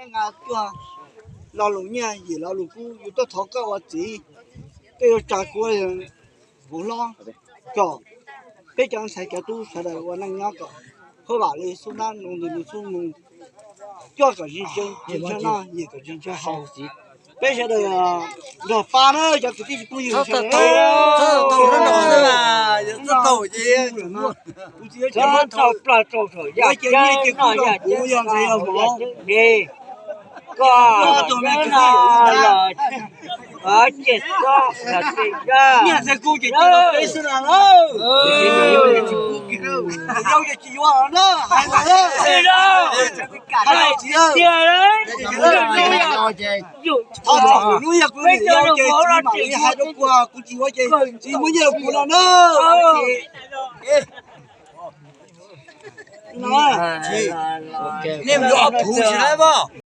Nqa cuaj lo lus nyiaj yim lo lus kub, yus tuaj thov koj ua txiv, koj yuav tsa kuv ua vauv hlob, kom peb cov ntxhais cov tub sawv daws ua neej nyob kom huaj vam li xub nab, zoo li xub nus, cuaj kom tsis ntshai noj, yim kom tsis ntshai haus. Peb sawv daws nrog pab na, cov kwv tij phooj ywg sawv daws. Kuv tsis yuav cov muab tau plaws rau saum yaj ceeb, kuv yog ntxhais yog vauv, koj tus me kwv tij los, cia txob los cia yaj, nyiaj ntxhais kuv ces cia rau peb xwb na lauj. Yau ces tsis yuav na, hais lawm. Hais lawm txiv, yog kuv niam yau ces tsis mam li hais rau kuv, kuv tsis yuav ces tsis muab nyiaj rau kuv no na. Nej yuav ob phuv tsis laib os.